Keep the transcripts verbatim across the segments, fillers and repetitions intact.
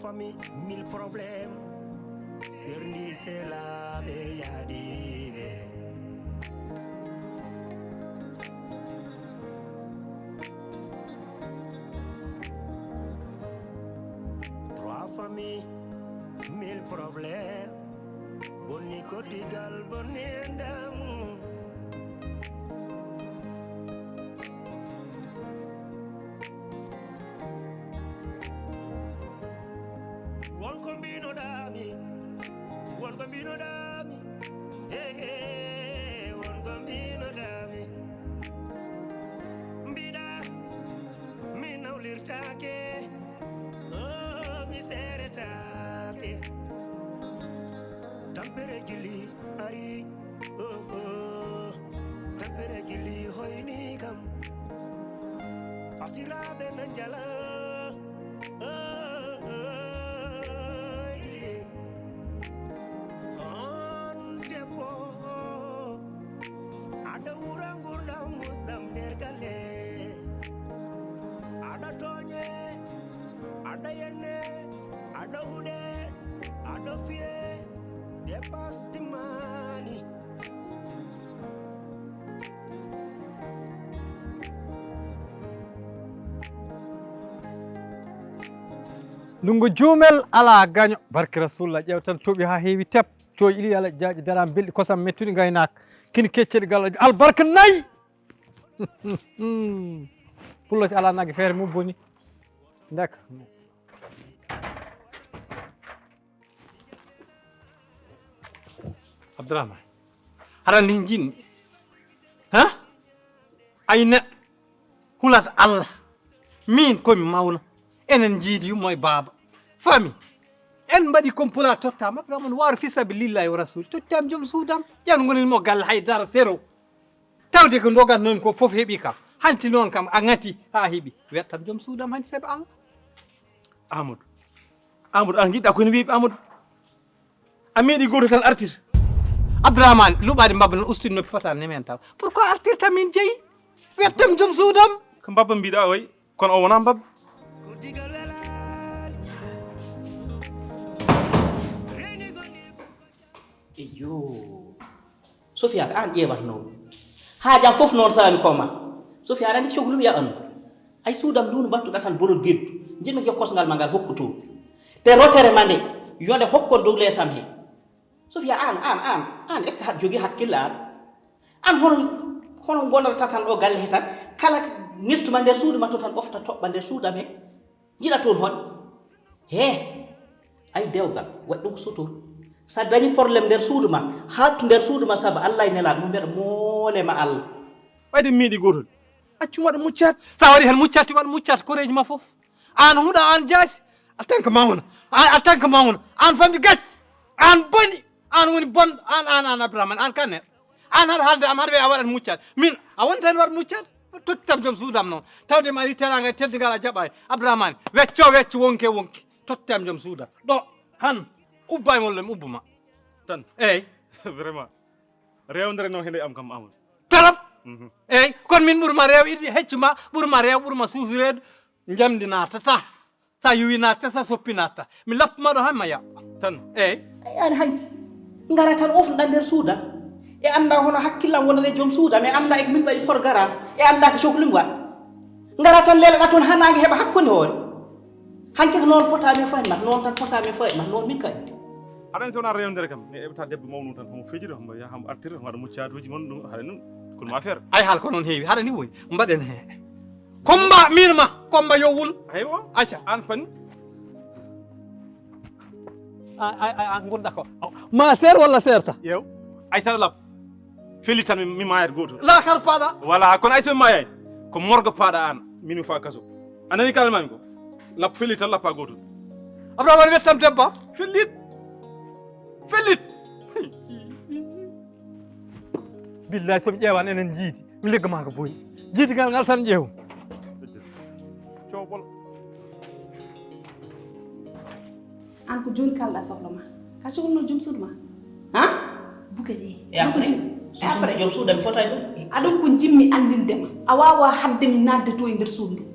Famille, mille problèmes. Serndi selaɓe yaadiɓe. Trois familles, mille problèmes. Bonni koddigal, bonni endamu. Won ko mbinoɗami, won ko mbinoɗami, hey, hey, won ko mbinoɗami. Mbiɗa, mi nawlirtake, oh, mi seretaake. Tampere gilli ari, oh, oh. Tampere gilli hoyni kam. Fasiraɓe na njala, oh, oh, ili. On debbo, aɗa wura ngurdam musdam nder galle. Aɗa tooñe, aɗa yenne, aɗa huɗe, aɗa fiye, dépasse timmani. Ndungu juumel alaa gaño. Barke Rasulullah, ƴeew tan toɓi haa heewi tep. Coy ili ala jaaƴi dara belɗi kosam mettuɗi ngaynaaka. Kini kecceɗi gal albarka nayi. Pullo si alaa nagge feere mum boni. Ndeka. Abdourahmane, haɗa ni jinmi? Ha? Ay neɗɗo hulat Allah. Min komi mawna. Enen jiidi yummo e baaba. Fami. En mbaɗi kompula tottama Abdourahmane waaro fi sabilillahi wa rasuli. Tottama joom suudam. Ƴan ngonanmi mo galle hay dara sero. Tawde ko ndogatnomi ko fof heɓi kam. Hanti noon kam a ŋati haa heɓi. Wettam joom suudam hanti sabi Allah. Amadou. Amadou an jiɗɗa ko ne weeɓi Amadou. A meeɗi gooto tan artir. Abdourahmane luɓaade mbabba noon ustudi noppi fota nemen taw. Pourquoi artirta min jeyi? Wettam joom suudam. Ko mbabba mbiɗa way kono o wona mbabba. Iyo. Sofiya ko an ƴeewatnoo. Haajam fof noon sami koma. Sofiya aɗa anndi ko cohlumi ya andu. Ay suudam ndu no mbattuɗa tan bolol geddu. Njiɗmi ko kosngal ma ngal hokku toon. Te rotere ma nde yo nde hokkon dow leesam he. Sofiya an an an an est ce que haɗa jogii hakkille an? An hono hono ngonata tan ɗo galle he tan kala nestuma nder suudu ma to tan ɓofta toɓɓa nder suudam he. Jiɗa toon hoɗ he. Ay dewgal waɗi ɗum ko sotor. Sa dañi problème nder suudu ma haɗtu nder suudu ma sabu Allah e nelaɗo mum mbeɗa moole ma Allah. Ɓayde miiɗi gootol accum waɗa muccat. Sa waɗi heen muccat ti waɗa muccat koreeji ma fof. An huɗa an jaasi a tanka mawna. A tanka mawna an famdi gacce. An boni an woni bon an an an Abdourahmane an kanne. An haɗa haalde am haɗa wiya a waɗat muccat min a wonta heen waɗ muccat. Tottam joom suudam noon tawde mi ari teranga e teddugal a jaɓa. Abdourahmane wecco wecco wonke wonke tottam joom suudam ɗo han ubba e mollo mi ubbuma. Tan eyyi. Vraiment rewdere noon hende am kam Amadou. Torop. Eyyi kono min ɓurma rew iɗi heccu ma ɓurma rew ɓurma suusureede. Njamdi naatata. Sa yuwi natta sa soppi natta mi lappuma ɗo han ma yaɓɓa. Tan. Eyyi. Ay an hanki ngara tan ofnuɗa nder suuda e anda hono hakkillam wonata e joom suuda mi anda e ko min mbaɗi programme e anda ko cohlumi waɗ ngara tan lelaɗa toon ha nangue heeɓa hakkude hoore. Hanki ko noon potami e fayma noon tan potami e fayma noon min kadi. Haɗa anndi so wonaa rewndere kam mi eɓata debbo mawnu tan homo fejira homo yaha homo artira homo waɗa muccatuuji mon ɗum haɗa noon kono ma affaire. Ay haala ko noon heewi haɗa ni woni mbaɗen he. Komba min ma komba yo wul. Aywa. Acca. An pani. Ay ay an gonɗa ko ma seer walla seerta. Yew. Ay saɗa lab. Fellit tan mi maayat gooto. Laakar paaɗa. Wala kono ay so mi maayaani ko morgo paaɗa aan min mi fawa kaso. A nanii kaalan maa mi ko? Lap fellit tan lappaa gooto. Abdourahmane wettam debbo am. Fellit. Fellit. Billahi so mi ƴeewan enen jiidi mi legga maa ko boyi. Jiidi ngal ngal tan ƴeew. Coobol. An ko jooni kalɗa sohla ma ka sohluno joom suudu ma ha buka ƴeewi. E après joom suudu mi fota e ɗum. Aɗum ko jimmi anndinde ma a wawa hadde mi nadde to e nder suudu ndu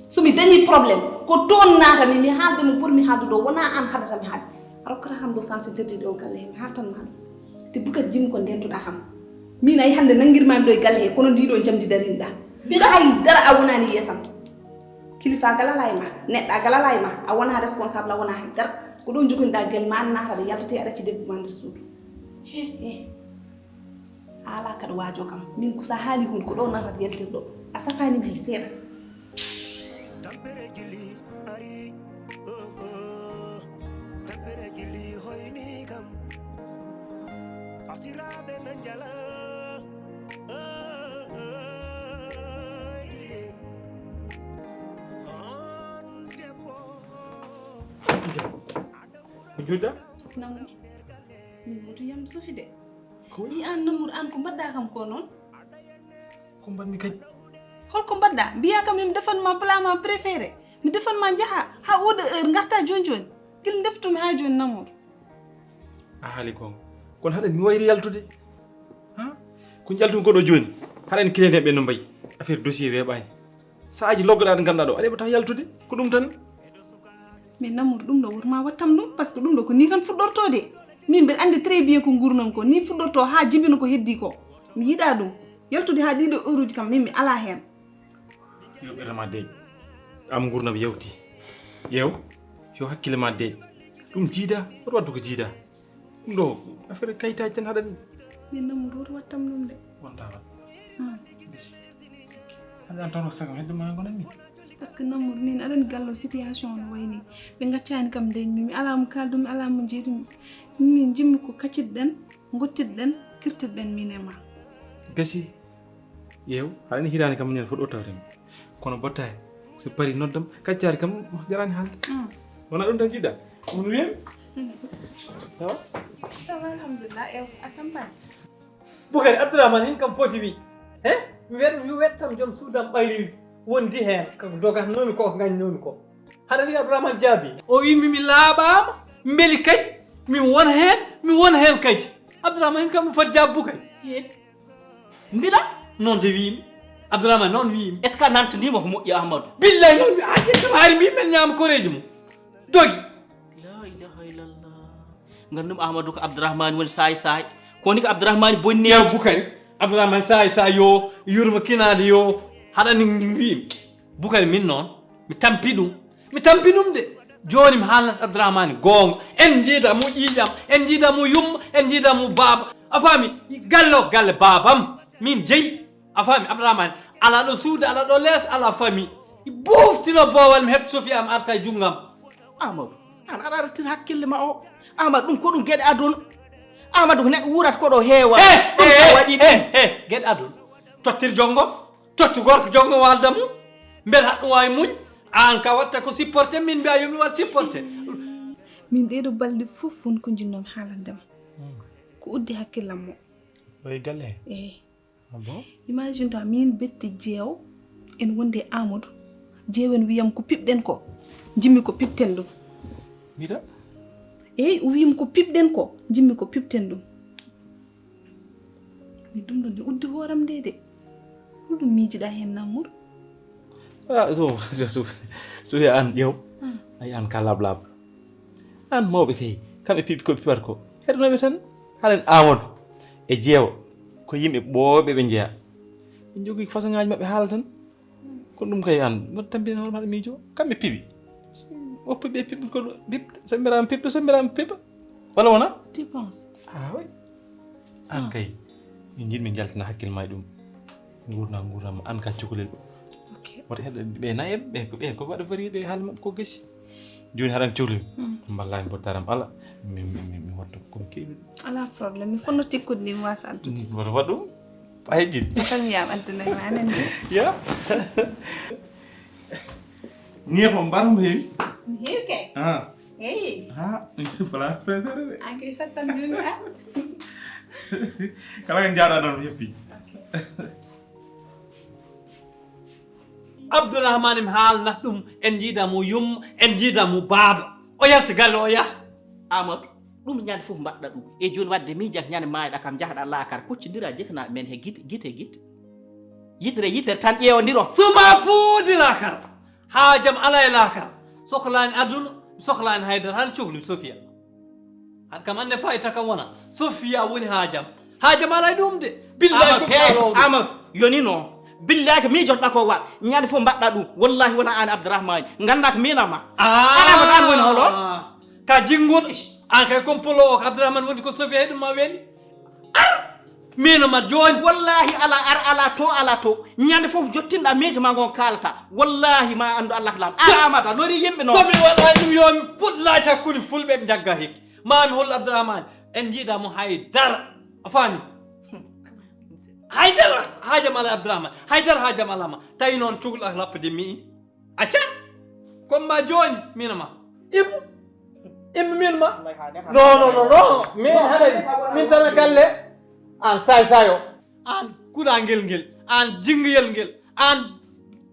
somi dañi probléme Ko toon naatami, mi haalda no ɓurmi haaldude o, wonaa aan haɗata mi haalde. A rokkata kam ɗo sens interdit ɗo galle he, mi haaltan ma ɗum. Te Bukari, jimmi ko ndentuɗaa kam. Min ay hannde nanngirmaami ɗo e galle he, kono ndi ɗo njamndi darinɗaa. Mbiɗa hay dara a wonaani yeesam. Kilifaagal alaa e ma, neɗɗaagal alaa e ma, a wonaa responsable, a wonaa hay dara. Ko ɗo njogoniɗaa galle ma, aan naataɗo yaltatee, aɗa acci debbo ma nder suudu. He, he. A alaa kaɗa waajoo kam. Min ko so a haali huunde, ko ɗo natat yaltirɗo. A safaani mi hay seeɗa. Tampere jilli ari, oh, oh. Tampere jilli hoyni kam. Fasiraaɓe na njala, oh, oh, oh. On debbo. Ko juuta? Namu. Min woto yam sufi de. Ko? Wi aan Namour, aan ko mbaɗɗaa kam ko noon? Ko mbaɗmi kadi? Holko mbaɗɗaa? Mbiyaa kam mi defan ma plat ma préféré. Mi defan ma njaha haa oɗo heure ngarta jooni jooni. Gila ndeftumi haa jooni Namour. A haali goonga. Kono haɗa mi wayri yaltude. Ha? Ko njaltumi ko ɗo jooni. Haɗa en client ɓe no mbayi. Affaire dossier weeɓaani. Saaji loggoɗaa ɗo ngannduɗaa ɗo, a ɗeɓata yaltude. Ko ɗum tan. Mais Namour, ɗum ɗo woto ma wattam ɗum, parce que ɗum ɗo ko ni tan fuɗɗortoo de. Min mbeɗa anndi très bien ko nguurndam ko, ni fuɗɗortoo haa jibina ko heddii ko. Mi yiɗaa ɗum. Yaltude haa ɗiɗo heure uji kam, min mi alaa heen. Yo ɓernde ma deeƴ. Am nguurndam yawti. Ƴeew, yo hakkille ma deeƴ. Ɗum jiidaa, woto waɗ ko jiidaa. Ɗum ɗo, affaire kayitaaji tan haɗani. Min Namour, woto wattam ɗum de. Wonta wat. Hmm. Bisi. Hannde aan tan ko sago hedde ma ngonanmi. Parce que Namour, min aɗa anndi galle o situation no wayni. Ɓe ngaccaani kam ndeeƴmi, mi alaa mo kaaldumi, mi alaa mo njeetumi. Min njimmi ko kaccitɗen, ngottiɗen, kirtiɗen min e ma. Gasi. Ƴeew, haɗani hiraani kam, minen fof ɗo tawten. Kono bottaari, so parii noddam, kaccaari kam, jaraani haalde. Mm. Wonaa ɗum tan jiɗɗaa? Ɗum no wiyami? Mm. Awa? Ça va, alhamdulillah. Ƴeew, a tampaani? Bukari, Abdourahmane, hin kam foti wi. He? Mi wiyat ɗum, yo wettam joom suudam ɓayri wi. Wondi heen, ko dogatnoomi ko, ko ngañnoomi ko. Haɗa wiya Abdourahmane jaabi. O wi mi, mi laaɓaama, mbeli kadi, mi won heen, mi won heen kadi. Abdourahmane, hin kam ɗum foti jaabude kadi. He. Mbiɗa? Noon de wiimi. Abdourahmane noon wiimi. Est-ce que a nantondiima ko moƴƴi, Amadou? Billahi noon wi, a ƴettima hari mbi men ñaama koreeji mum. Dogi. La ilaha illallah. Nganndu-mi Amadou ko Abdourahmane woni saay saay. Ko woni ko Abdourahmane bonni. Ƴeew Bukari. Abdourahmane saay saay yo, yurma kinaade yo. Haɗani wiimi. Bukari min noon, mi tampi ɗum. Mi tampi ɗum de. Jooni mi haalnat Abdourahmane goonga. En njiida mo ƴiiƴam, en njiida mo yumma, en njiida mo baaba. A faami? Galle o galle baabam. Min jeyi. A faami? Abdourahmane, alaa ɗo suudu, alaa ɗo lees, alaa famille. Buuftino boowal mi heɓta Sofi am arta e junngam. Amadou, aan aɗa artir hakkille ma o. Amadou, ɗum ko ɗum geɗe aduna. Amadou ko neɗɗo wuurata ko ɗo heewa. Eh, ɗum eh, so waɗi eh, ɗum. Eh, eh, geɗe aduna. Tottir jonngo. Tottu gorko jonngo waalda mum. Mbela haɗ ɗum waawi muñ. Aan ka watta ko supporté, min mbiya yo mi waɗ supporté. Min ɗee ɗoo balɗe fof won ko njinnoo-mi haalande ma. Hmm. Ko uddi hakkillam mo. Ɗo e galle he? Eey. Ah bon? Imagine toi, min betti jeewo en wonde e Amadou. Jeewo en wiyam ko piɓɗen ko, njimmi ko piɓten ɗum. Mbiɗa? Eey, o wiyam ko piɓɗen ko, njimmi ko piɓten ɗum. Min ɗum ɗo nde uddi hooram nde de. Holɗum miijiɗaa heen, Namour? Ah, so, so, so, so wiya aan ƴeew. Hmm. Ay aan ka laaɓ laaɓ. Aan mawɓe kay, kamɓe piɓi ko ɓe piɓata ko. Heɗanooɓe tan. Halen Amadou e jeewo ko yimɓe ɓooyɓe ɓe njeyaa. Ɓe njogii façon ŋaaji maɓɓe haala tan. Kono ɗum kay aan, mbaɗ tampini hoore maɗa miijo. Kamɓe piɓi. Oppi ɓe piɓɓi ko piɓ-, so mbiraama piɓɓa, so mbiraama piɓɓa. Walla wona? Tu penses? Ah, oui. Aan kay, min njiɗmi njaltina hakkille ma e ɗum. Nguurna, nguurna ma, aan ka cukalel. Ok. Wata heɗa ɓe nayeɓe, ɓe ko, ɓe ko waɗa varié ɓe haala maɓɓe ko gasi. Jooni haɗan cukalel. Hmm. Mballani mbo daram ala. Mi, mi, mi, mi watta ko mi keewi. Alaa problème. Mi fonno tikkude ni mi waasa addude. Hmm, wata waɗ ɗum. Ay, jiɗ. Tan mi yaam addude ma anen ni. Ya. Ni ko mbarum heewi? Mi heewi kay. Ah. Eyi. Ah, voilà, préféré de. An kay fattan jooni, ah. Kala ko njaɗa noon mi heppi. Ok. Abdourahmane mi haalnat ɗum, en njiida mo yumma, en njiida mo baaba. O yalta galle o yaha. Amadou, ɗum ñande fof mbaɗɗa ɗum. E jooni wadde miijat ñande maayɗa kam njahɗa laakara, kuccondira jiknaaɓe men he gite, gite, gite. Yitere, yitere tan ƴeewondiro. Suma fuuti laakara. Haajam alaa e laakara. Soklaani aduna, soklaani haydara, hara cokli Sofiya. Hara kam annde fayta kam wona. Sofiya woni haajam. Haajam alaa e ɗum de. Billahi ko kaalo. Amadou, yoni no. Billahi ko miijotoɗa ko waɗ. Ñande fof mbaɗɗa ɗum. Wallahi wona an Abdourahmane. Ngannda ko miinama. Ah. An Amadou, an woni holo? Ka jinngol. An kay kompolo o ko Abdourahmane woni ko Sofiya e ɗum ma weeli. Ar! Miino ma jooni. Wallahi ala ar ala to ala to. Ñande fof jottinɗa miijo ma ngon kaalata. Wallahi ma anndu Allah ko laam. Ar Amadou, a lori yimɓe noon. So mi waɗa ɗum yo mi fuɗ laaci hakkunde fulɓe ɓe njagga hikki. Ma mi hol Abdourahmane. En njiida mo hay dara. A faami? Hay dara. Haajam ala Abdourahmane. Hay dara haajam ala ma. Tawi noon cuglo ak lappa de mi ini. Acca. Comme ma jooni, miino ma. Immo. Immo miino ma. Non, non, non, non. Min haɗani. Min sana galle. An saay saay o. An kuɗangel ngel. An jingiyel ngel. An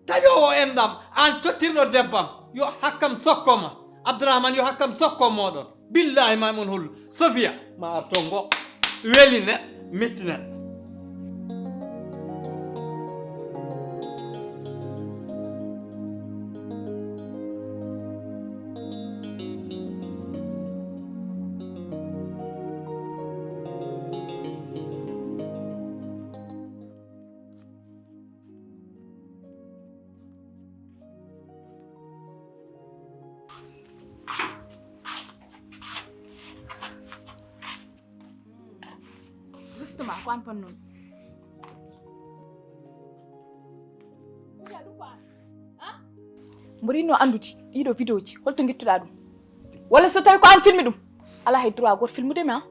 taƴoowo enɗam. An tottirɗo debbam. Yo hakkam sokko ma. Abdourahmane yo hakkam sokko moɗon. Billahi ma mon hollu. Sofiya, ma ar to ngo. Weli neɗɗo, metti neɗɗo. Justement, ko an pannuɗo. Mboɗo yiɗno anndude ɗiɗo vidéo ji, holto ngittuɗa ɗum? Walla so tawi ko an filmi ɗum, ala hay droit goto filmude mi, a?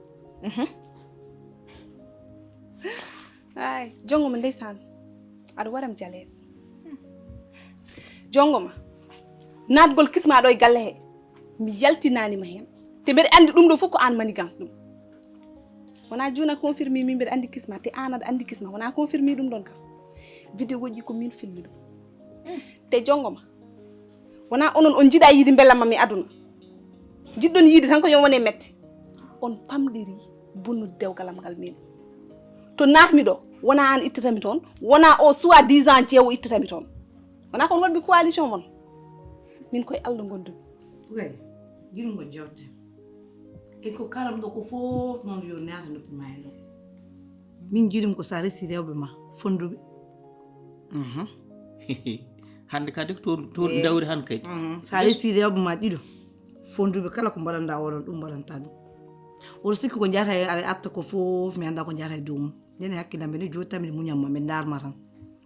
Mhm. Ay, jongo ma ndeysaan. Aɗa waram jaleeɗe. Jongo ma. Naatgol kisma ɗo e galle he. Mi yaltinaani ma heen. Te mbeɗa anndi ɗum ɗo fof ko aan manigance ɗum. Wona jooni a confirmé min mbeɗa anndi kisma, te aan aɗa anndi kisma. Wona confirmé ɗum ɗon kam. Vidéo ji ko min filmi ɗum. Te jongo ma. Wona onon on njiɗa yiide mbelamma mi aduna. Njiɗɗon yiide tan ko yo wone mette. On pamɗiri bonnude dewgalam ngal min. To naatmi ɗo, wona aan ittatami toon, wona o soi-disant jeewo ittatami toon. Wona kon waɗmi coalition mon. Min koye Allah ngondumi. Ko kadi, jiɗum ko jewte. E ko kalam ɗo ko fof noon yo naata noppi ma e ɗo. Min jiɗum ko sa resi rewɓe ma, fonduɓe. Mhm. Hannde kadi ko toon, toon ndawri hannde kadi. Mhm. Sa resi rewɓe ma ɗiɗo, fonduɓe kala ko mbaɗanɗa oɗon, ɗum mbaɗanta ɗum. Oɗo sikki ko njahata e, aɗa arta ko fof, mi annda ko njahata e dow mum. Nden e hakkillam, mbeɗa jooɗi tan, mbeɗa muñan ma, mbeɗa ndaar ma tan.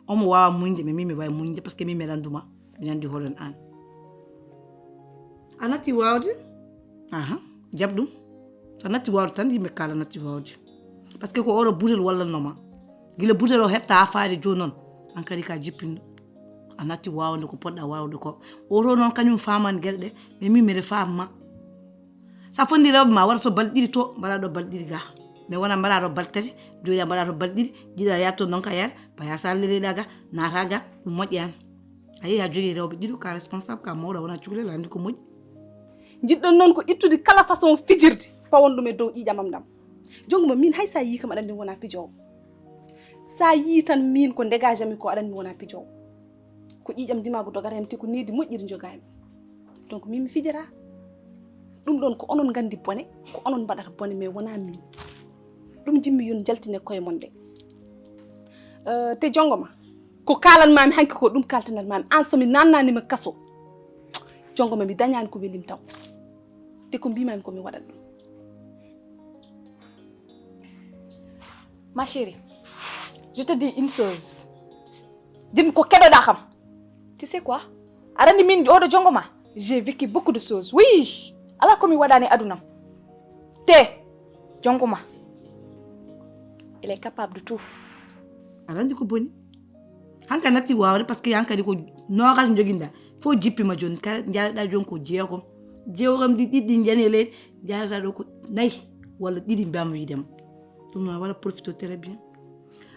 Omo waawa muñde, mais min mi waawi muñde, parce que min mi landu ma, mi nandi hoɗon aan. A natti waawde? Aha, jaɓ ɗum. A natti waawde tan, yimɓe kaala natti waawde. Parce que ko oɗo butel wallanno ma. Gila butel o hefta haa faade jooni noon, aan kadi ka jippinɗo. A natti waawde ko poɗɗa waawde ko. Oto noon kañum faamani geɗe ɗe, mais min mbeɗa faama ma. Sa fondi rewɓe ma, waɗa to balɗe ɗiɗi to, mbaɗa ɗo balɗe ɗiɗi ga. Mais wona mbaɗa ɗo balɗe tati, jooɗi a mbaɗa to balɗe ɗiɗi, jiɗa yaha to noon ka yaade, baya sa leliɗa ga, naata ga, ɗum moƴƴani. A yehi a jogii rewɓe ɗiɗo, ka responsable, ka mawɗo, wona cukalel, a anndi ko moƴƴi. Njiɗɗon noon ko ittude kala façon fijirde, pawon ɗum e dow ƴiiƴam am ɗam. Jongo ma min hay sa yii kam aɗa anndi wona pijoowo. Sa yii tan min ko dégagé mi ko aɗa anndi wona pijoowo. Ko ƴiiƴam ndimaagu dogata heen, te ko needi moƴƴiri njogaa heen. Donc, min mi fijata. Ɗum ɗoon ko onon nganndi bone, ko onon mbaɗata bone, mais wonaa min. Ɗum njimmi yo on njaltine koye mon ɗe. Euh, te jongo ma, ko kaalan maami hanki ko ɗum kaltanan maami. Aan so mi naannanima kaso, jongo ma mi dañaani ko welim taw. Te ko mbimaami ko mi waɗat ɗum. Ma chérie, je te dis une chose. Din ko keɗoɗa kam. Tu sais quoi? Aɗa anndi min oɗo jongo ma. J'ai vécu beaucoup de choses. Oui. Ala ko mi waɗani adunam. Te jongo ma. Il est capable de tout. Aɗa anndi ko boni. Hanka natti waawde, parce que hankadi ko noogas joginɗa. Fof jippima jooni. Kala njaɗaɗa jooni ko jeegom. Jeegom ɗi ɗiɗi ɗi njani e leydi. Njaɗata ɗo ko nayi walla ɗiɗi mbiyam wiidema. Ɗum noon waɗa profité très bien.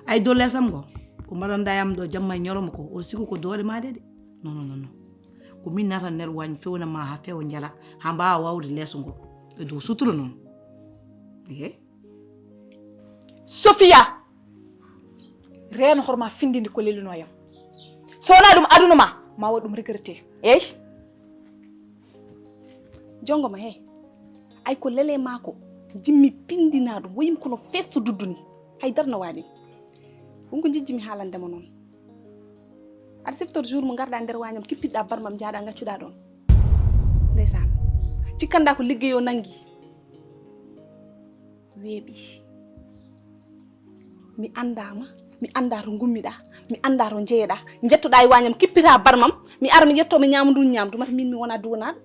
Ay dollars am ngo, ko mbaɗanɗa yam ɗo jamma e ñalawma ko, oɗo sikku ko doole ma de de. Non, non, non, non. Ko min nata nder wañ fewna ma ha fewa njala, ha mbawa wawde leeso ngo. E dow sutura noon. Ehe. Sofiya! Reeno horma findinde ko lelluno yam. So wona ɗum aduna ma, ma waɗ ɗum regretté. Eyi. Jongo ma he. Ay ko lele maako. Jimmi pindinaa ɗum. Woyim kono festo duddu ni. Hay dara no waaɗi. Ɗum ko jijjimi haalande mo noon. Aɗa siftor jour mo ngarɗaa nder waañam, kippiɗaa barmam, njaaɗaa ngaccuɗaa ɗoon. Ndeysaan. Cikkanɗaa ko liggey o nanngi. Weeɓi. Mi anndaama, mi anndaa to ngummiɗaa, mi anndaa to njeyeɗaa. Njettoɗaa e waañam, kippitaa barmam, mi ara mi ƴettoo mi ñaama nduun ñaamdu, mata miin mi wonaa duwanaaɗo.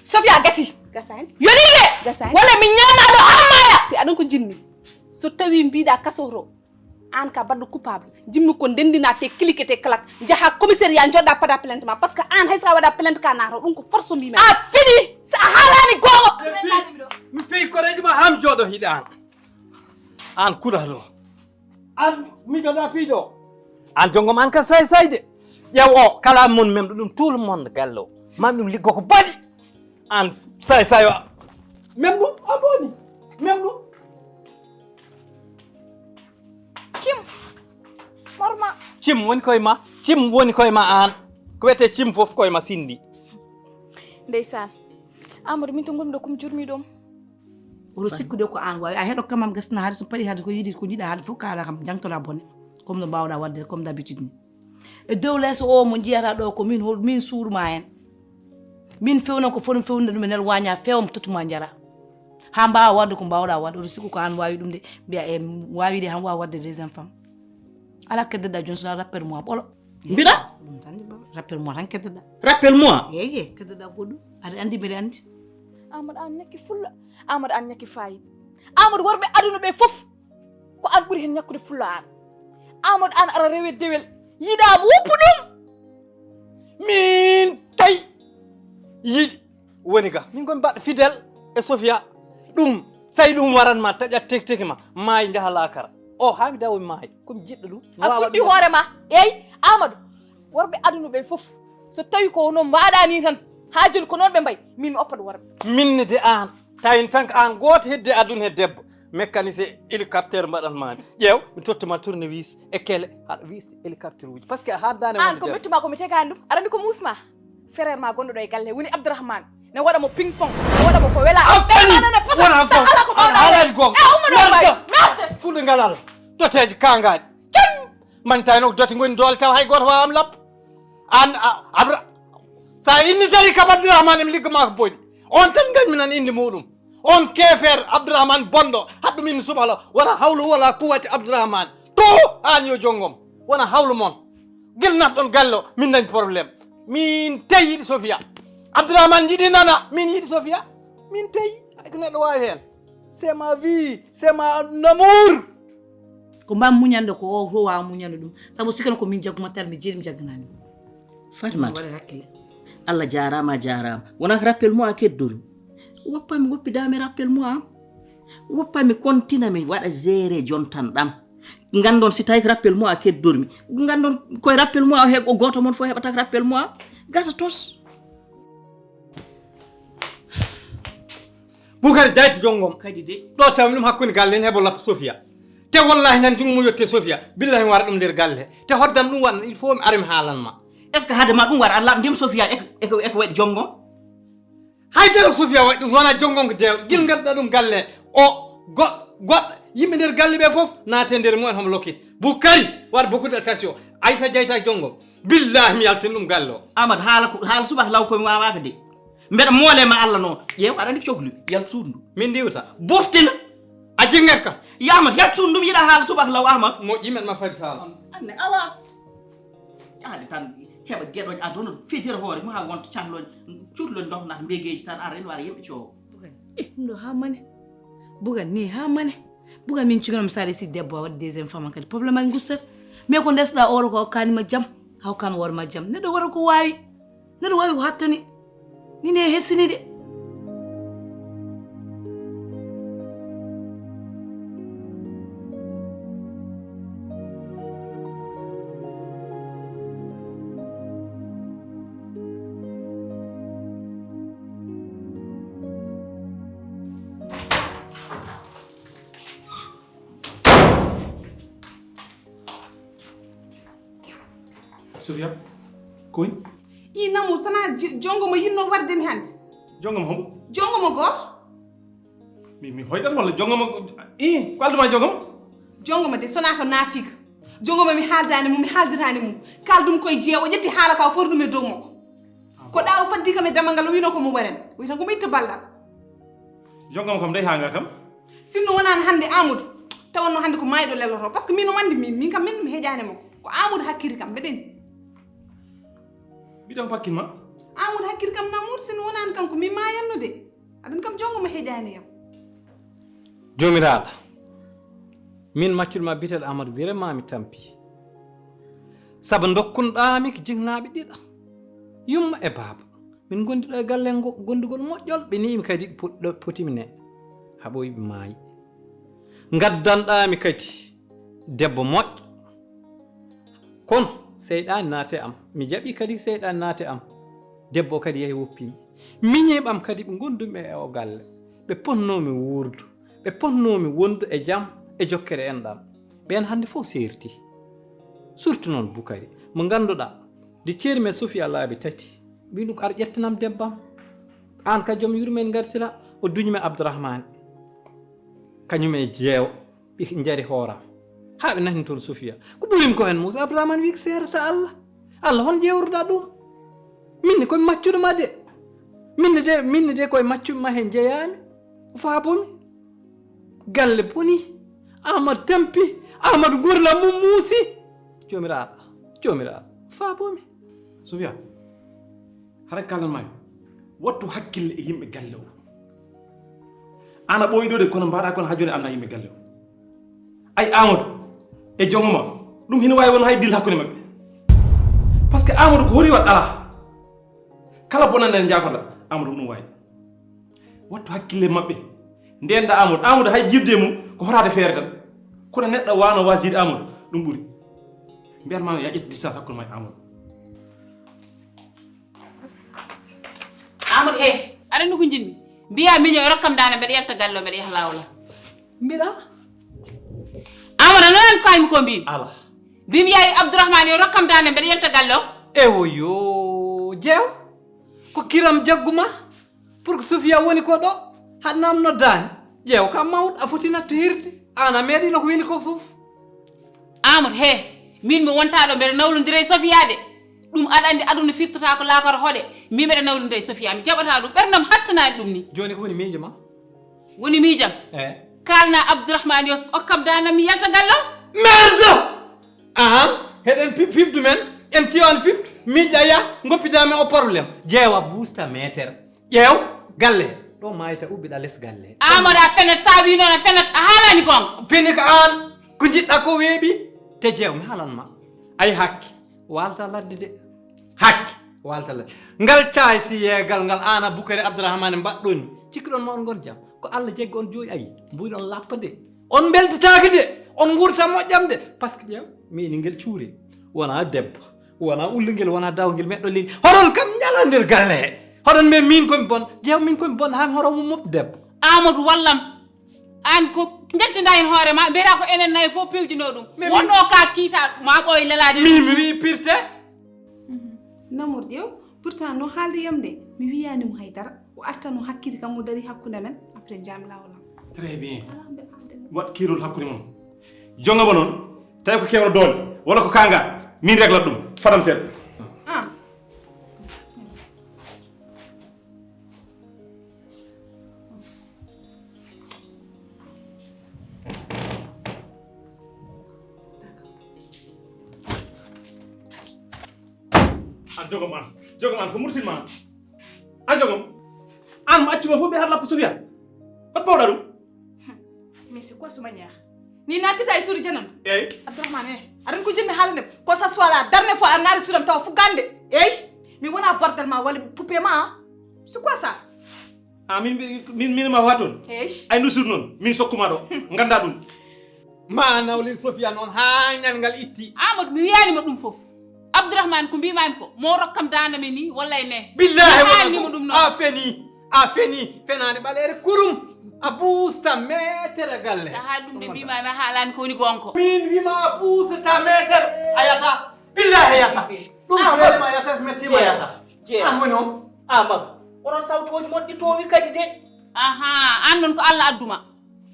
Sofia gasi. Gasaani. Yonii de. Gasaani. Walla mi ñaama ɗo haa maaya. Te aɗon ko jinmi. So tawii mbiɗaa kaso to, aan ka baɗɗo coupable. Jimmi ko ndenndinaa te cliquer te claque. Njahaa commissariat njooɗaa padaa plainte ma. Parce que aan hay so a waɗaa plainte ka naatoo. Ɗum ko force mbiimi. A fini. So a haalaani goonga. Mi feyi koreeji ma haa mi jooɗo hiɗa aan. Aan kuɗa ɗo. Aan mijoɗa fii ɗo. Aan jongom aan ka say say de. Ƴeew o kala mon memɗo ɗum tout le monde galle o. Mam ɗum liggo ko baɗi. Aan say say o. Mem ɗum a boni. Mem ɗum. Cim. Horma. Cim woni koye ma. Cim woni koye ma aan. Ko wiyetee cim fof koye ma sinndi. Ndeysaan. Amadou min to ngonmi ɗo kum jurmi ɗum. Oɗo sikkude ko aan waawi. A heɗo kamam gasna haade so paɗi haade ko yiɗi ko jiɗa haade fof kaala kam jangtoɗa bone. Comme no mbaawɗa waɗde comme d'habitude ni. E dow leeso o mo njiyata ɗo ko min hol min suuɗuma en. Min fewna ko foti fewnude ɗum e nder waaña fewam tottuma njara. Haa mbaawa waɗde ko mbaawɗa waɗde. Oɗo sikku ko aan waawi ɗum de mbiya e waawi de han waawa waɗde deuxième femme. Ala keddoɗa jooni sona rappel moi ɓolo. Mbiɗa? Ɗum tan de baba. Rappel moi tan keddoɗa. Rappel moi? Eyye, keddoɗa goɗɗum. Aɗa anndi mbiɗa anndi. Amadou aan ñakki fulla. Amadou aan ñakki fayida. Amadou worɓe aduna ɓe fof ko aan ɓuri heen ñakkude fulla aan. Amadou aan ara rewe dewel yiɗaama woppu ɗum. Min tawi yiɗi woni ga min komi mbaɗɗo fidèle e Sofia. Ɗum sayi ɗum waran ma taƴat tekteke ma maayi njaha laakara. O haa mi dawomi maayi komi jiɗɗo ɗum. A fuddi hoore ma. Eyi Amadou, worɓe aduna ɓe fof so tawi ko no mbaɗa ni tan haa jooni ko noon ɓe mbayi. Min mi oppat worɓe. Min ne de aan tawi tan ko aan gooto hedde aduna he debbo. Mécanicien hélicoptère mbaɗan maami. Ƴeew mi tottuma tournevis e kele haɗa wisde hélicoptère uji parce que a haddani aan ko mettuma ko mi tegani ɗum aɗa anndi ko muusma. Frère ma gonɗo ɗo e galle woni Abdourahmane ne waɗa mo ping pong ne waɗa mo ko wela. A fani wona ko ala ko mawɗa alani gonga. E umma ɗo wawi merde. Kuɗe ngal ala doteji kangaɗi. Cem. Man tawi no dote ngoni doole taw hay goto wawa am lappo. An abra sa inni dari kam Abdourahmane emi liggo ma ko boni. On tan gañmi nan inde muɗum. On kefer Abdourahmane bonɗo haɗɗum inde subala wala hawlu wala kuwati Abdourahmane. To an yo jongom wona hawlu mon. Gel natɗon galle o min dañ problème. Min tawi yiɗi Sofia. Abdourahmane jiɗi nana min yiɗi Sofia. Min tawi hay ko neɗɗo wawi hen. C'est ma vie, c'est ma amour. Ko mbam muñande ko o to wawa muñande ɗum sabu sikana ko min jagguma tar mi jeeɗi mi jagganami. Fatimata waɗa hakkille. Allah jarama a jarama wona ko rappel mo a keddori. Woppami woppidami rappel mo am. Woppami kontinami waɗa géré jontan ɗam. Gandon si tawi ko rappel moi keddormi gandon koye rappel moi o heɓo goto mon fof heɓata ko rappel moi gasa tos. Bukari jayti jongom kadi de ɗo tawmi ɗum hakkunde galle en heɓo lappa Sofia. Te wallahi nan jungo mo yette Sofia billahi mi wara ɗum nder galle he te hoddam ɗum waɗna il faut mi ara mi haalan ma. Est ce que haade ma ɗum wara a lamdim Sofia eko eko waɗi jongom? Haydara Sofia waɗi ɗum wona jongonko deewɗo gilngal ɗa ɗum galle o goɗɗo goɗɗo yimɓe nder galle ɓe fof naate nder mumen homo lokkiti. Bukari waɗa beaucoup de attention. Aysa jayta jongo billahi mi yaltin ɗum galle o. Amadou haala ko haala subaka law komi wawaka de. Mbeɗa moole ma Allah noon ƴeew aɗa andi cokli yaltu suudu ndu. Min ndiwta boftina. A jingat ka. Yo Amadou yaltu suudu ndu mi yiɗa haala subaka law Amadou. Moƴƴi men ma fadi sala. Anne alas. Yaade tan heɓa geɗoñ aduna fijira hoore mum haa wonta cahloñ cuutloñ dohnata mbegeeji tan ara ene wara yimɓe coowo. Bugan eh ɗum ɗo haa mane. Bugan ni haa mane. Bugan min cigono mi sare si debbo a waɗi deuxième femme kadi problème aji gustat. Mais ko ndesɗa oɗo ko hokkanima jam a hokkano worma jam neɗɗo waɗa ko wawi. Neɗɗo wawi ko hattani. Nini e hessini de. Sofia, ko woni? I Namour, sana j-, jongo mo yinno warde mi hannde. Jongo mo homo? Jongo mo gooto. Mi, mi hoyɗat walla jongo mo, i, ko aldu ma jongo mo? Jongo mo de, sona ko naafika. Jongo mo mi haaldani mo, mi haalditani mo. Kaldum koye jeewo, ƴetti haala ka, fori ɗum e dow makko. Ko ɗa o faddi kam e dammal ngal, o wino ko mo waren. O wi tan ko mo itta ballal. Jongo mo kam dey hanga kam. Sinno wonani hannde Amadou, tawanno hannde ko mayɗo leloto. Parce que min o mandi min, min kam min mi heƴani mo. Ko Amadou hakkiri kam, mbeɗen. Mbiɗa ko hakkil ma? Amadou hakkiri kam Namour, sinno wonani kanko, mi mayanno de. Aɗan kam jongo mo heƴani yam. Joomiraaɗo, min maccuɗo ma biyeteeɗo Amadou Biré ma mi tampi. Sabu dokkunɗaami ko jiknaaɓe ɗiɗo, yumma e baaba. Min ngondi ɗo e galle ngo-, gondugol moƴƴol, ɓe niimi kadi pot-, ɗo potimi ne. Haa ɓooyi ɓe maayi. Ngaddanɗaami kadi debbo moƴƴo. Kono seyɗaani naati e am. Mi jaɓi kadi seyɗaani naati e am. Debbo o kadi yahi woppimi. Miñiiɓe am kadi ɓe ngondumi e o galle. Ɓe potnoomi wuurdu. Ɓe potnoomi wondu e jam e jokkere enɗam. Ɓeen hannde fof seerti. Surtout noon Bukari, mo ngannduɗaa, nde ceeri men Sofiya laabi tati, mbiɗum ko ar ƴettanam debbam. Aan ka joom yurmen ngartira, o duñi men Abdourahmane. Kañum e jeewo, ɓe njari hooram. Haa ɓe nani toon Sofiya. Ko ɓurim ko heen Moussa Abdourahmane wi ko seerata Allah. Allah hon ƴeewruɗaa ɗum? Min ne koye maccuɗo ma de. Min ne de, min ne de koye maccuɗo ma heen njeyaami. Faabomi. Galle boni. Amadou tampi. Amadou ngurla mum muusi. Joomiraaɗo, Joomiraaɗo, faabomi. Sofiya, hara kalan ma, wattu hakkille e yimɓe galle o. Ana ɓooyi ɗo de, kono mbaɗa kono ha joni anna yimɓe galle o. Ay Amadou e jongo ma, ɗum hino wawi won hay dil hakkunde maɓɓe. Parce que Amadou ko hori waɗ ala. Kala bonande en jaakoɗa, Amadou ɗum wawi. Wattu hakkille maɓɓe. Ndenda Amadou, Amadou hay jiidude e mum ko horaade feere tan. Kono neɗɗo wano wasiide Amadou, ɗum ɓuri. Mbiyat ma ya ƴettu distance hakkunde ma e Amadou. Amadou, he, aɗa anndi ko njiɗmi? Mbiya miño e rokkam daande mbeɗa yalta galle o, mbeɗa yaha laawol am. Mbiɗa? Amadou, a nanaani ko kaalmi ko mbimi? Ala. Mbimi yaay Abdourahmane yo rokkam daande mbeɗa yalta galle o. Ewo yo, jeew. Ko kiram jagguma. Pour que Sofia woni ko ɗo. Haɗnam noddaani. Jeew kam mawɗo, a foti nattu hirde. Aan a meeɗino ko weli ko fof. Amadou, he, min mi wonta ɗo mbeɗa nawlondira e Sofia de. Ɗum aɗa anndi aduna firtata ko laakara hoɗe. Min mbeɗa nawlondira e Sofia, mi jaɓata ɗum. Ɓerdam hattanaani ɗum ni. Jooni ko woni miijo ma? Woni miijam? Eh. Kaalna Abdourahmane yo okkam daande mi yalta galle o. Merzo! Ahan, heɗen pip fibdu men, en tiwan fib, miiƴa ya, ngoppida men o problème. Jeewa buusta meter. Ƴeew, galle he. Ɗo maayta ubbiɗa les galle he. Amadou a fenat, sa wi noon a fenat, a haalani goonga. Fini ko aan, ko njiɗɗa ko weeɓi. Te jeew, mi haalan ma. Ay hakke, waalta ladde de. Hakke, waalta ladde. Ngal caay si yeegal ngal aan a Bukari Abdourahmane mbaɗɗon. Cikkuɗon ma on ngon jam. Ko Allah jaggi on jooɗi ayi. Mbuy on lappa de. On mbeltitaake de. On nguurta moƴƴam de. Parce que ƴeew, mi ini ngel cuure. Wona debbo. Wona ullungel, wona dawgel, meɗɗo leydi. Hoɗon kam ñala nder galle he. Hoɗon mbiya min komi bon. Jeew min komi bon, han hoɗo mum mop debbo. Amadou wallam. An ko njaltinda hen hoore ma, mbiyata ko enen nayi fof pewjino ɗum. Wonno ka kiita ma ɓooy lelaade. Min mi wi pirte. Namour ƴeew, pourtant no haalde yam nde, mi wiyani mo haydara. O artano hakkiti kam o dari hakkunde men, après jaami lawol am. Très bien. Waɗ kiirol hakkunde mon. Jongama noon, tawi ko kewɗo doole, walla ko kanga, min reglat ɗum, fadam seeɗa. Ah. An jogom an, jogom an, ko mursin ma an. An jogom. An mo accu ma fof mbiya haɗa lappa Sofia. Hot pawɗa ɗum? Mais c'est quoi ce manière? Ni nattita e suudu janam. Eyyi. Abdourahmane, eh. Aran ko jinmi haalande. Ko sa suwala darne fo an naari suudam tawa fu gande. Eyyi. Mi wona bordel ma wala poupée ma. C'est quoi ça? Ah, min min min ma waton. Eyyi. Ay no suudu non. Min sokkuma do. Ganda dum. Ma nawlin Sofia noon haa ñanngal itti. Amadou, mi wiyaani mo ɗum fof. Abdourahmane, ko mbiimaami ko, mo rokkam daande mi nii, wallay ne. Billahi wonaa ɗum. A feni, a feni, fenaande ɓaleere kurum. A buusta meetere galle. Sahaa ɗum de mbiimaami a haalaani ko woni goonga ko. Miin wiima a buusata meetere, a yata. Billahi a yata. Ɗum ko welema a yata, so mettiima a yata. Noon, Amadou, onon sawtooji mon ɗi toowi kadi de. Ahaa, aan noon ko Allah adduma.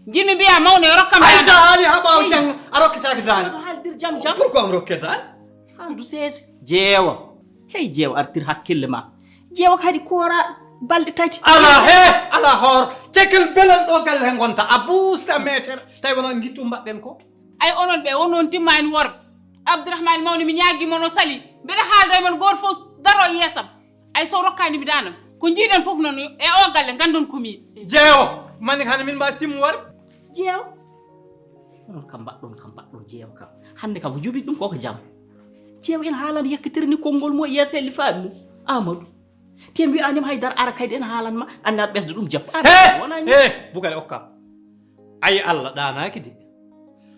Njiɗmi mbiya mawɗo yo rokkam ay daande. Sa haali haa ɓaawo jannga, a rokkitaake daande. Aɗa haaldir jam jam. Pourquoi mi rokke daande? Haaldu seese. Jeewo. Hey, Jeewo, artir hakkille ma. Jeewo kadi koora balɗe tati. Alaa he, alaa hoor. Cekel belal ɗo galle he ngonta. A buusta meetere. Tawi wonaa ngittu mbaɗɗen ko. Ay, onon ɓe, on noon timma en worɓe. Abdourahmane mawni mi ñaagii mon o sali. Mbeɗa haalda e mon gooto fof daro e yeesam. Ay, so rokkaani mi daanam. Ko njiiɗon fof noon e o galle, nganndon ko miin. Jeewo, mani hannde min mbaasi timmoore. Jeewo. Onon kam mbaɗɗon, kam mbaɗɗon jeewo kam. Hannde kam ko jubi ɗum koko jam. Jeewo ene haalana yekkitirni konngol mo yeeso e lifaaɓe mum. Amadou. Te mi wiyaanima haydara, ara kadi ene haalan ma, anndi aɗa ɓesda ɗum jappaade. He! Wonaa ni. He! Bukari okkam. Ayi Allah ɗaanaaki de.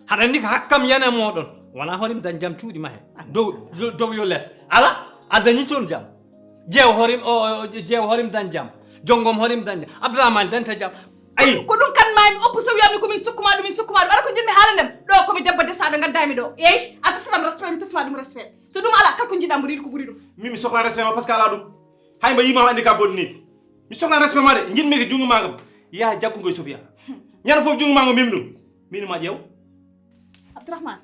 Haɗa anndi ko hakkam yana mooɗon. Wonaa hoore mi dañ jam cuuɗi ma he. Dow, dow, dow yo les. Ala, a dañi toon jam. Jeewo hoore mi, o, o, jeewo hoore mi dañ jam. Jonngom hoore mi dañ jam. Abdourahmane dañta jam. Ayi. Ko ɗum kan maami oppu so wiyammi ko min sukkuma ɗum, min sukkuma ɗum. Ara ko njiɗmi haalande mi. Ɗo ko mi debbo desaaɗo ngaddaami ɗo. Eeyi, a tottanam respect, mi tottuma ɗum respect. So ɗum alaa, kala ko njiɗɗaa mbo riiɗi ko ɓuri ɗum. Min mi sohla respect ma parce que alaa ɗum. Hay mbo yiimaama anndi ka bonni. Mi sohla respect ma de, njiɗmi ko junngo ma ngam. Yaa jaggu ngoy Sofia. Ñande fof junngo ma ngo mimmi ɗum. Min ma ƴeew. Abdourahmane,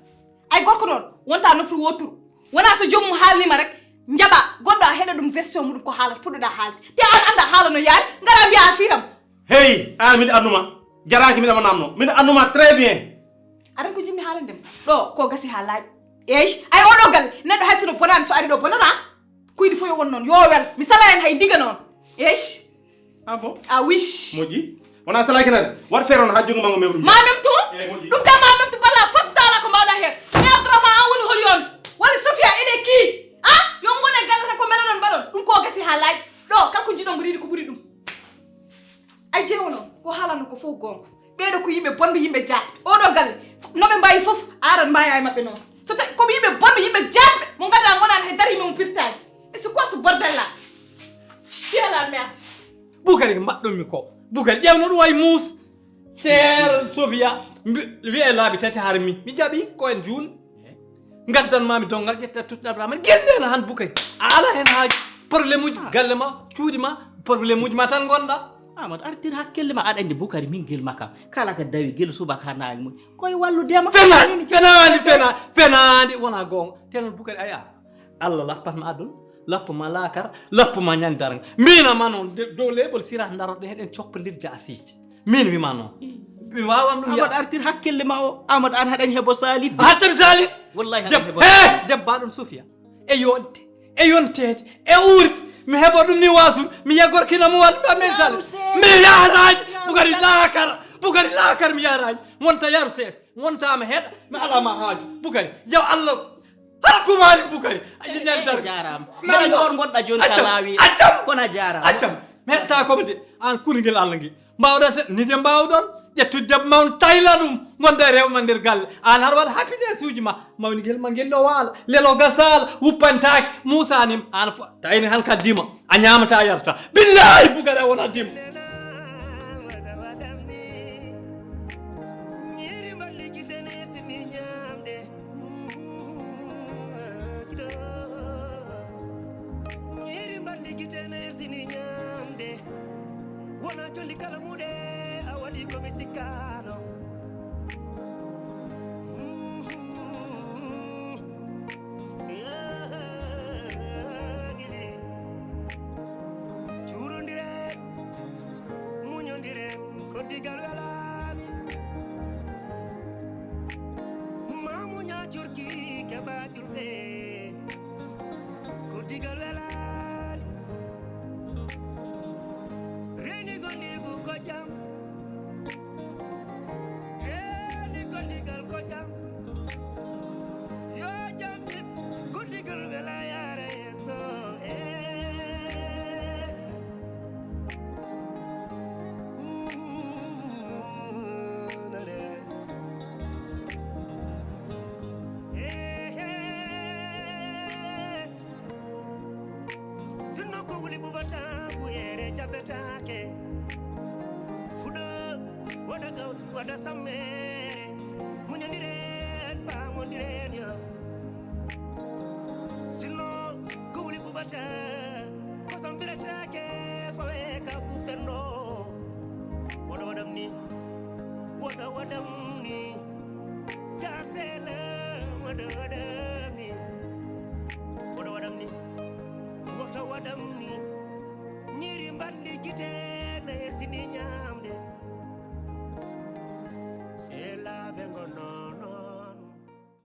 ay gorko noon, wonta nofru wooturu. Wonaa so joomum haalniima rek, njaɓa, goɗɗo a heɗa ɗum version muɗum ko haalata, puɗɗoɗaa haalde. Te aan annda haala no yaari, ngara mbiya a fiiram. Hey, aan miɗo annuma. Jaraaki miɗo mo namno. Miɗo annuma très bien. Aɗa anndi ko njiɗmi haalande ma? Ɗo, ko gasi haa laaɓi. Eey, ay oɗo galle, neɗɗo hay so no bonaani, so ari ɗo bonata. Kuydi fof yo won noon, yo wel. Mi salaa heen hay ndiga noon. Eey. Ah bon? Ah oui. Moƴƴi. Wonaa salaa kene de. Waɗ feere on haa junngo ma ngo memru. Ma memtu? Eey, moƴƴi. Ɗum kam ma memtu balla force taala ko mbaɗa heen. E Abdourahmane an woni holi on? Walla Sofia ele ki? Ah? Yo ngone galle tan ko melaɗon mbaɗon. Ɗum ko gasi haa laaɓi. Ɗo, kala ko njiɗon mbo riiɗi ko ɓuri ɗum. Ay jeewo noon, ko haalano ko fof goonga. Ɓeeɗo ko yimɓe bonɓe, yimɓe jaasɓe. Oɗo galle, no ɓe mbayi fof, aran mbaya e maɓɓe noon. So tawi ko yimɓe bonɓe, yimɓe jaasɓe, mo ngannduɗaa ngonani hay dara yimɓe mo pirtaani. Et c'est quoi ce bordel là? Chien la merde. Bukari ko mbaɗɗon mi ko. Bukari ƴeewno ɗum wayi muus. Teer Sofia, mbi-, wiye laabi tati har mi. Mi jaɓi ko en juul. Ngaddan ma mi donngal ƴetta tuttuɗa Abdourahmane. Gennde na han Bukari. A ala hen haaju. Problème uji galle ma, cuuɗi ma, problème uji ma tan ngonɗa. Amadou, artir hakkille ma, aɗa anndi Bukari min gel ma kam. Kala ka dawi gel subaka haa naange mum. Koye walludema. Fenaani, fenaani, fenaani, fenaani, wona goonga. Te noon Bukari, aya. Allah lappat ma aduna, lappa ma laakara, lappa ma ñande darnga. Mbina ma noon, de-, dow leeɓol siraat ndaroɗen heɗen cokkondir jaasiiji. Min wima noon. Mi wawan ɗum Amadou yaha. Artir hakkille ma o. Amadou, an haɗani hebo salit. Hattami salit. Wallahi haɗani hebo salit. Debbaɗum Sofia. E yonte, e yonteede, e uurde. Mi heɓo ɗum ni wasul. Mi yagor kina mo wal mi amen sal. Mi yahraji. Bukari laakara. Bukari laakara mi yahraji. Wonta yaru sees. Wonta mi heɗa. Mi ala ma haaju. Bukari. Yaw Allah. Hakkumaani Bukari. Ayi, nel dar. Jaaraama. Mbeɗa ɗoon ngonɗa jooni ka laawi. Accam. Kono a jaaraama. Accam. Mi heɗta ko de. Aan kurngel Allah ngi. Mbaawɗon se-, ni de mbaawɗon. Ƴettude debbo ma on tayla ɗum. Ngonda e rewɓe ma nder galle. Aan har waɗa happiness uji ma. Mawnigel ma ngel ɗo waala. Lelo gasaala. Wuppantaake. Muusanim. Aan fo-, tawini han kaddima. A ñaamata a yarta. Billaahi Bukari a wona dimmo. Ñiiri mballi gite nersini ñaamde. Ñiiri mballi gite nersini ñaamde. Wona jolli kala muɗe a waɗi ko mi sikkaano. Cuurondiren, muñondiren, ko digal welaani. Ma muña curki keɓa julɓe, ko digal welaani. Reeni gondigu ko jam. Reeni gondigal ko jam. Yo jam yimɓe, gondigal wela yaara yeeso, eh. Mm, nane. Eh, eh. Sinno ko wuli ɓuɓata, ɓuyere jaɓetaake. Fuɗo waɗa gawri, waɗa sammere. Muñondiren, paamondiren yo. Sinno ko wuli ɓuɓata, ko sam Te